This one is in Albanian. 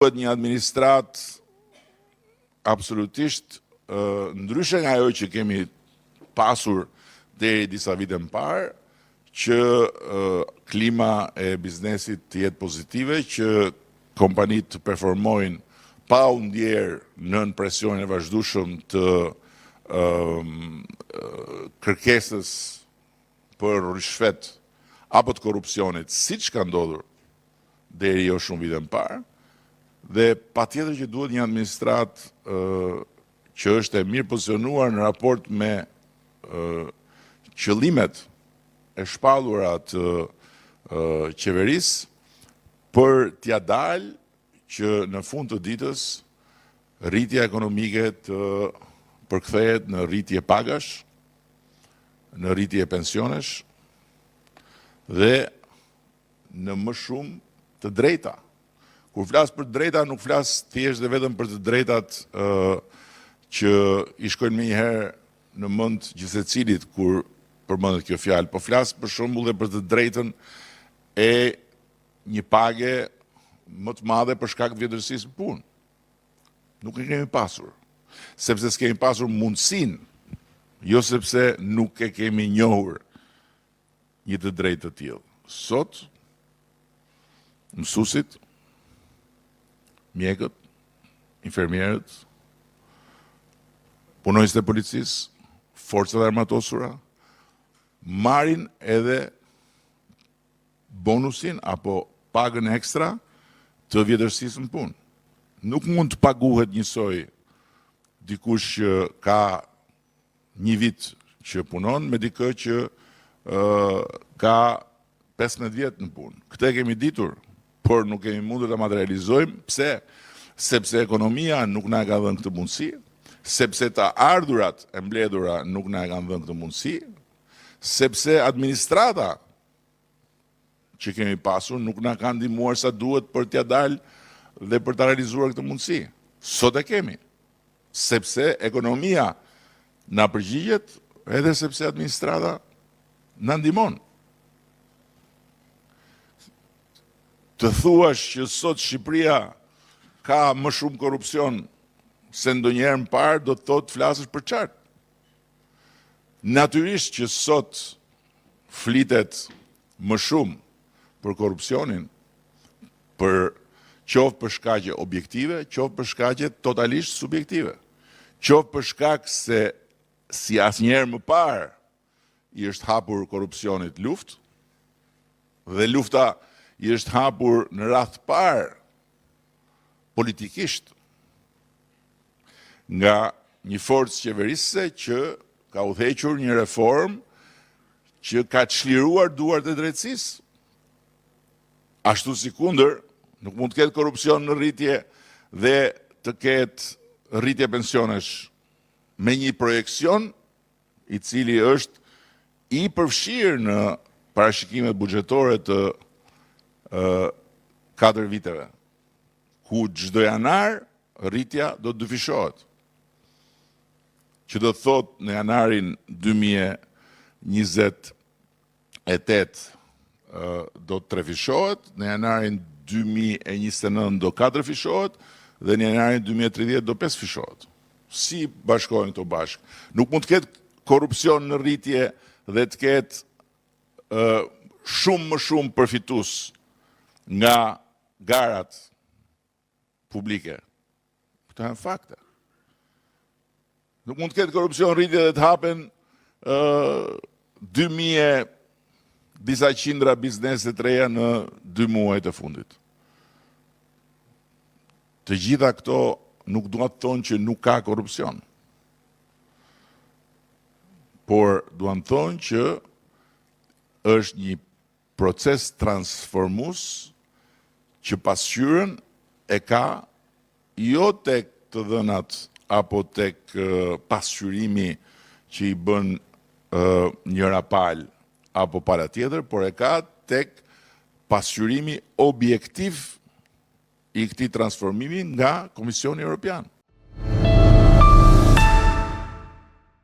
Duhet një administratë absolutisht ndryshe nga ajo që kemi pasur deri disa vite më parë, që klima e biznesit të jetë pozitive, që kompanitë të performojnë pa u ndjerë nën presionin e vazhdueshëm të kërkesës për ryshfet apo të korrupsionit, siç ka ndodhur deri jo shumë vite më parë, dhe patjetër që duhet një administratë që është e mirëpozicionuar në raport me qëllimet e shpallura të qeverisë për t'ia dalë që në fund të ditës rritja ekonomike të përkthehet në rritje pagash, në rritje pensionesh dhe në më shumë të drejta. Kur flas për të drejta, nuk flas thjesht dhe vetëm për të drejtat që i shkojnë menjëherë në mend gjithsecilit kur përmendet kjo fjalë, po flas për shembull dhe për të drejtën e një page më të madhe për shkak të vjetërsisë në punë. Nuk e kemi pasur, sepse s'kemi pasur mundësinë, jo sepse nuk e kemi njohur një të drejtë të tillë. Sot, mësuesit, mjekët, infermierët, punonjësit e policisë, forcat e armatosura, marrin edhe bonusin apo pagën ekstra të vjetërsisë në punë. Nuk mund të paguhet njësoj dikush që ka një vit që punon me dikë që ka 15 vjet në punë. Këtë e kemi ditur, por nuk kemi mundur ta materializojmë. Pse? Sepse ekonomia nuk na e ka dhënë këtë mundësi, sepse të ardhurat e mbledhura nuk na e kanë dhënë këtë mundësi, sepse administrata që kemi pasur nuk na ka ndihmuar sa duhet për t'ia dalë dhe për ta realizuar këtë mundësi. Sot e kemi, sepse ekonomia na përgjigjet edhe sepse administrata na ndihmon. Të thuash që sot Shqipëria ka më shumë korrupsion se ndonjëherë më parë, do të thotë të flasësh përçart. Natyrisht që sot flitet më shumë për korrupsionin, për qoftë për shkaqe objektive, qoftë për shkaqe totalisht subjektive. Qoftë për shkak se si asnjëherë më parë i është hapur korrupsionit luftë, dhe lufta i është hapur në radhë të parë politikisht nga një forcë qeverisëse që ka udhëhequr një reformë që ka çliruar duart e drejtësisë. Ashtu sikundër, nuk mund të ketë korrupsion në rritje dhe të ketë rritje pensionesh me një projeksion i cili është i përfshirë në parashikimet buxhetore të 4 viteve, ku çdo janar rritja do të dyfishohet. Që do të thotë në janarin 2028 do të trefishohet, në janarin 2029 do katërfishohet dhe në janarin 2030 do pesëfishohet. Si bashkohen këto bashkë? Nuk mund të ketë korrupsion në rritje dhe të ketë shumë më shumë përfitues nga garat publike. Këto janë fakte. Nuk mund të ketë korrupsion rritje dhe të hapen 2000 disa qindra biznese të reja në 2 muajt e fundit. Të gjitha këto nuk duan të thonë që nuk ka korrupsion. Por duan të thonë që është një proces transformues që pasqyrën e ka jo tek të dhënat apo tek pasqyrimi që i bën njëra palë apo pala tjetër, por e ka tek pasqyrimi objektiv i këtij transformimi nga Komisioni Evropian.